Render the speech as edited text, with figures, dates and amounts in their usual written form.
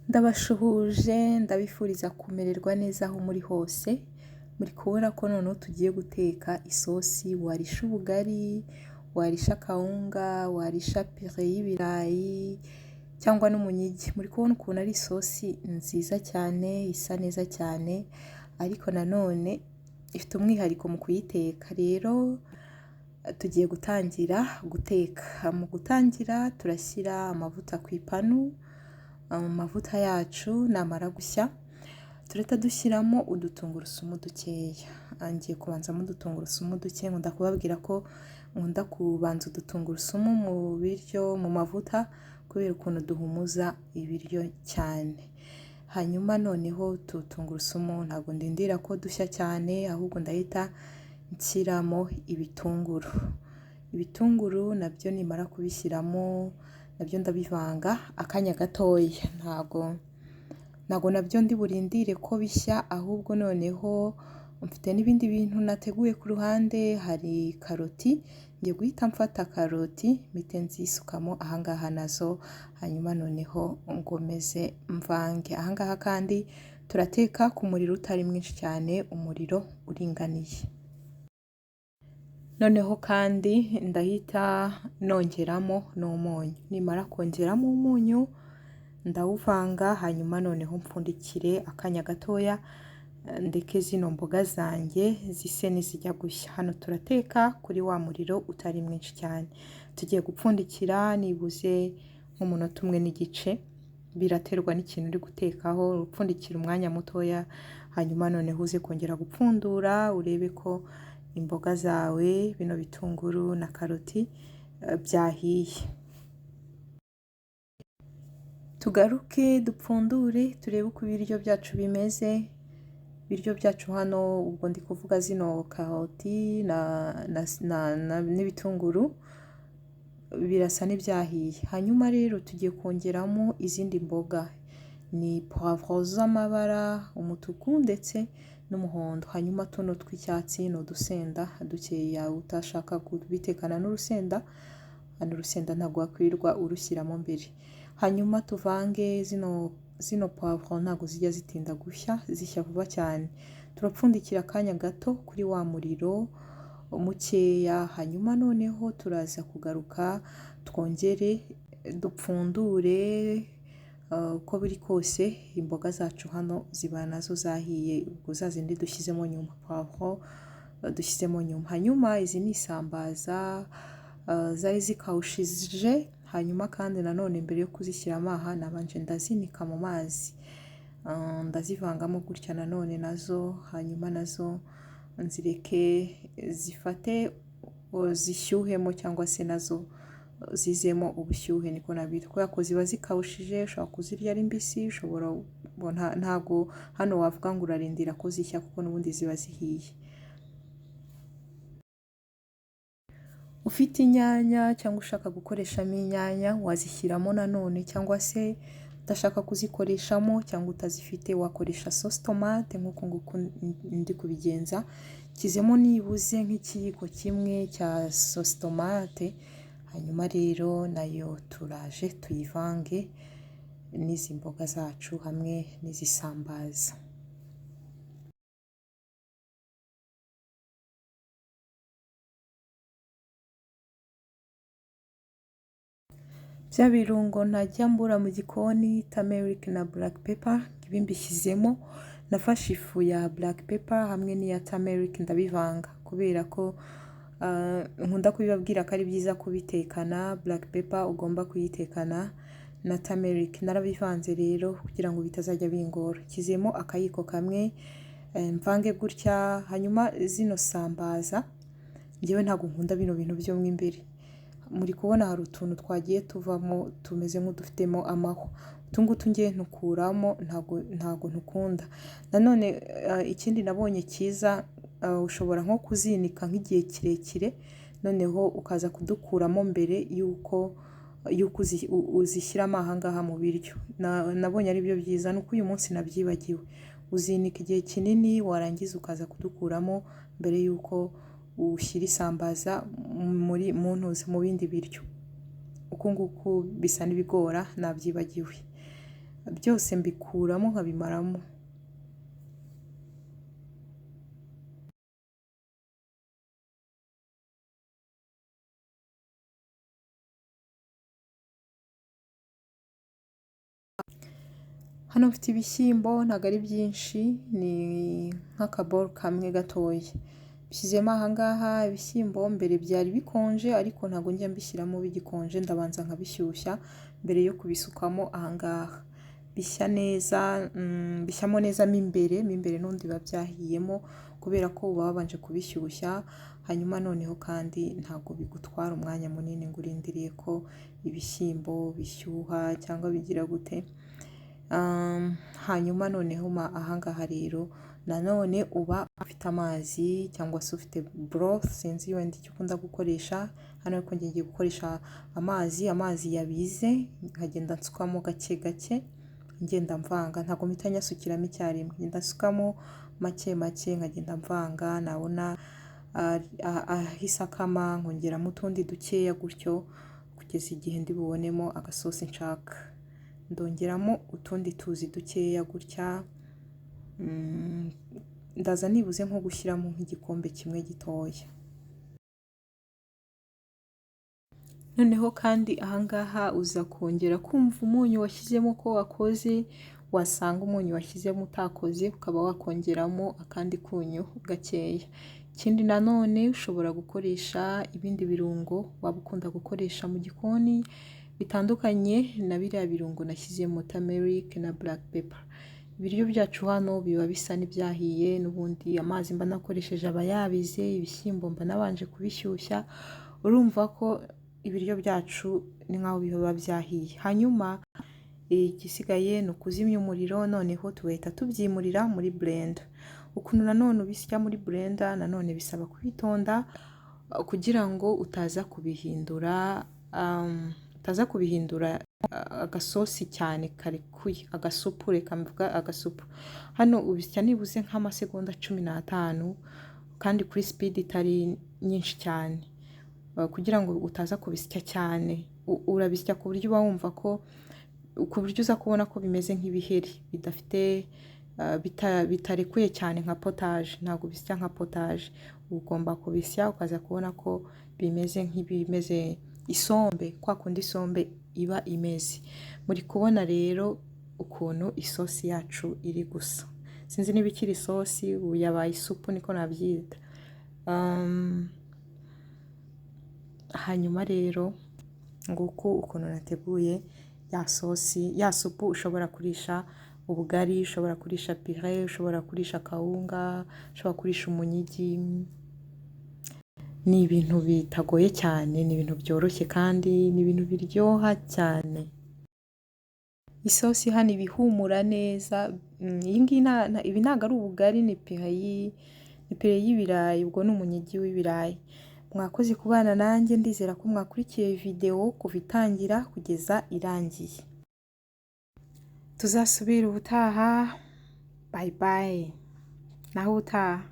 Ndabashuhuje ndabifuriza kumererwa neza aho muri hose, muri kubona ko noneho tugiye guteka isosi warisha ubugari, warisha akawunga, warisha pire y'ibirayi cyangwa n'umunyigi. Muri kubona ukuntu ari isosi nziza cyane, isa neza cyane ariko nanone ifite umwihariko mu kuyiteka. Rero tugiye gutangira guteka. Mu gutangira turashyira amavuta ku ipanu, amavuta yacu namara gushya turahita dushyiramo udutungurusumu dukeya. Ngiye kubanzamo udutungurusumu duke, nkunda kubabwira ko nkunda kubanza udutungurusumu mu biryo, mu mavuta kubera ukuntu duhumuza ibiryo cyane. Hanyuma noneho utu tungurusumu ntabwo ndindira ko dushya cyane, ahubwo ndahita nshyiramo ibitunguru. Ibitunguru nabyo nimara kubishyiramo nabyo ndabivanga akanya gatoya, ntabwo nabyo ndi burindire ko bishya, ahubwo noneho mfite n'ibindi bintu nateguye ku ruhande, hari karoti, ngiye guhita mfata karoti mpite nzisukamo aha ngaha nazo, hanyuma noneho ngomeze mvange. Aha ngaha kandi turateka ku muriro utari mwinshi cyane, umuriro uringaniye. Noneho kandi ndahita nongeramo n'umunyu. Nimara kongeramo umunyu ndawuvanga, hanyuma noneho mpfundikire akanya gatoya, ndeke zino mboga zanjye zise n'izijya gushya. Hano turateka kuri wa muriro utari mwinshi cyane. Tugiye gupfundikira nibuze nk'umunota umwe n'igice, biraterwa n'ikintu uri gutekaho, upfundikira umwanya mutoya, hanyuma noneho uze kongera gupfundura urebe ko imboga zawe, bino bitunguru na karoti byahiye. Tugaruke dupfundure turebe uko ibiryo byacu bimeze. Ibiryo byacu hano ubwo ndi kuvuga zino karoti n'ibitunguru birasa n'ibyahiye. Hanyuma rero tugiye kongeramo izindi mboga, ni puwavuro z'amabara umutuku ndetse n'umuhondo, hanyuma tuno tw'icyatsi ni udusenda dukeya, utashaka kubitekana n'urusenda, hano urusenda ntabwo wakwirirwa urushyiramo mbere. Hanyuma tuvange zino puwavuro ntabwo zijya zitinda gushya, zishya vuba cyane. Turapfundikira akanya gato kuri wa muriro mukeya, hanyuma noneho turaza kugaruka twongere dupfundure, uko biri kose imboga zacu hano ziba nazo zahiye, ubwo za zindi dushyizemo nyuma, puwavuro dushyizemo nyuma. Hanyuma izi ni isambaza zari zikawushije, hanyuma kandi nanone mbere yo kuzishyiramo aha nabanje ndazinika mu mazi, ndazivangamo gutya nanone nazo, hanyuma nazo nzireke zifate zishyuhemo cyangwa se nazo zizemo ubushyuhe, niko nabita, kubera ko ziba zikawushije, ushobora kuzirya ari mbisi, ushobora ntabwo hano wavuga ngo urarindira ko zishya kuko n'ubundi ziba zihiye. Ufite inyanya cyangwa ushaka gukoreshamo inyanya wazishyiramo nanone, cyangwa se udashaka kuzikoreshamo cyangwa utazifite wakoresha sauce tomate nk'uku nguku ndi kubigenza. Nshyizemo nibuze nk'ikiyiko kimwe cya sauce tomate, hanyuma rero nayo turaje tuyivange n'izi mboga zacu hamwe n'izi sambaza. Bya birungo ntajya mbura mu gikoni, turmeric na black pepper, ibi mbishyizemo. Nafashe ifu ya black pepper hamwe n'iya turmeric ndabivanga, kubera ko nkunda kubibabwira ko ari byiza kubitekana. Black pepper ugomba kuyitekana na turmeric. Narabivanze rero kugira ngo bitazajya bingora. Nshyizemo akayiko kamwe mvange gutya. Hanyuma zino sambaza njyewe ntabwo nkunda bino bintu byo mo imbere. Muri kubona hari utuntu twagiye tuvamo tumeze nk'udufitemo amahwa, utu ngutu ngiye ntukuramo, ntabwo ntukunda. Nanone ikindi nabonye cyiza, ushobora nko kuzinika nk'igihe kirekire, noneho ukaza kudukuramo mbere y'uko uzishyiramo aha ngaha mu biryo. Nabonye ari byo byiza, nuko uyu munsi nabyibagiwe. Uzinika igihe kinini warangiza ukaza kudukuramo mbere y'uko ushyira isambaza mu ntuzi mu bindi biryo. Uku nguku bisa n'ibigora, nabyibagiwe. Byose mbikuramo nkabimaramo. Hano mfite ibishyimbo ntabwo ari byinshi, ni nk'akaboro kamwe gatoya. Mbishyizemo aha ngaha ibishyimbo mbere byari bikonje ariko ntabwo njya mbishyiramo bigikonje, ndabanza nkabishyushya mbere yo kubisukamo aha ngaha. Bishya neza, bishyamo neza mo imbere, mo imbere n'ubundi biba byahiyemo kubera ko uba wabanje kubishyushya, hanyuma noneho kandi ntabwo bigutwara umwanya munini ngo urindiriye ko ibishyimbo bishyuha cyangwa bigira gute. Hanyuma noneho aha ngaha rero nanone uba ufite amazi cyangwa se ufite broth, sinzi wenda icyo ukunda gukoresha, hano ariko njye ngiye gukoresha amazi, amazi yabize nkagenda nsukamo gake gake, ngenda mvanga, ntabwo mpita nyasukiramo icyarimwe, ngenda nsukamo make make nkagenda mvanga, nabona ahise akama nkongeramo utundi dukeya gutyo kugeza igihe ndi bubonemo agasosi nshaka. Ndongeramo utundi tuzi dukeya gutya, ndaza nibuze nko gushyiramo nk'igikombe kimwe gitoya. Noneho kandi aha ngaha uza kongera kumva umunyu washyizemo ko wakoze, wasanga umunyu washyizemo utakoze ukaba wakongeramo akandi kunyu gakeya. Ikindi nanone ushobora gukoresha ibindi birungo waba ukunda gukoresha mu gikoni bitandukanye na biriya birungo nashyizemo turmeric na black pepper. Ibiryo byacu hano biba bisa n'ibyahiye, n'ubundi amazi mba nakoresheje aba yabize, ibishyimbo mba nabanje kubishyushya, urumva ko ibiryo byacu ni nk'aho biba byahiye. Hanyuma igisigaye ni ukuzimya umuriro, noneho tugahita tubyimurira muri blender. Ukuntu nanone ubisya muri blender nanone bisaba kwitonda kugira ngo utaza kubihindura agasosi cyane karekuye, agasupu, reka mvuga agasupu. Hano ubisya nibuze nk'amasegonda 15 kandi kuri speed itari nyinshi cyane, kugira ngo utaza kubisya cyane. Urabisya ku buryo uba wumva ko, ku buryo uza kubona ko bimeze nk'ibiheri bidafite, bitarekuye cyane nka potage, ntabwo ubisya nka potage. Ugomba kubisya ukaza kubona ko bimeze nk'ibimeze isombe, kwa kundi isombe iba imeze. Muri kubona rero ukuntu isosi yacu iri gusa. Sinzi niba ikiri isosi, ubu yabaye isupu niko nabyita. Hanyuma rero nguku ukuntu nateguye ya sosi, ya supu ushobora kurisha ubugari, ushobora kurisha purée, ushobora kurisha kawunga, ushobora kurisha umunyigi. Ni ibintu bitagoye cyane, ni ibintu byoroshye kandi ni ibintu biryoha cyane. Isosi hano iba ihumura neza, iyi ngiyi ibi ntabwo ari ubugari, ni purée y'ibirayi, ubwo ni umunyigi w'ibirayi. Mwakoze kubana nanjye, ndizera ko mwakurikiye videwo kuva itangira kugeza irangiye. Tuzasubira ubutaha, bye bye. Naho ubutaha.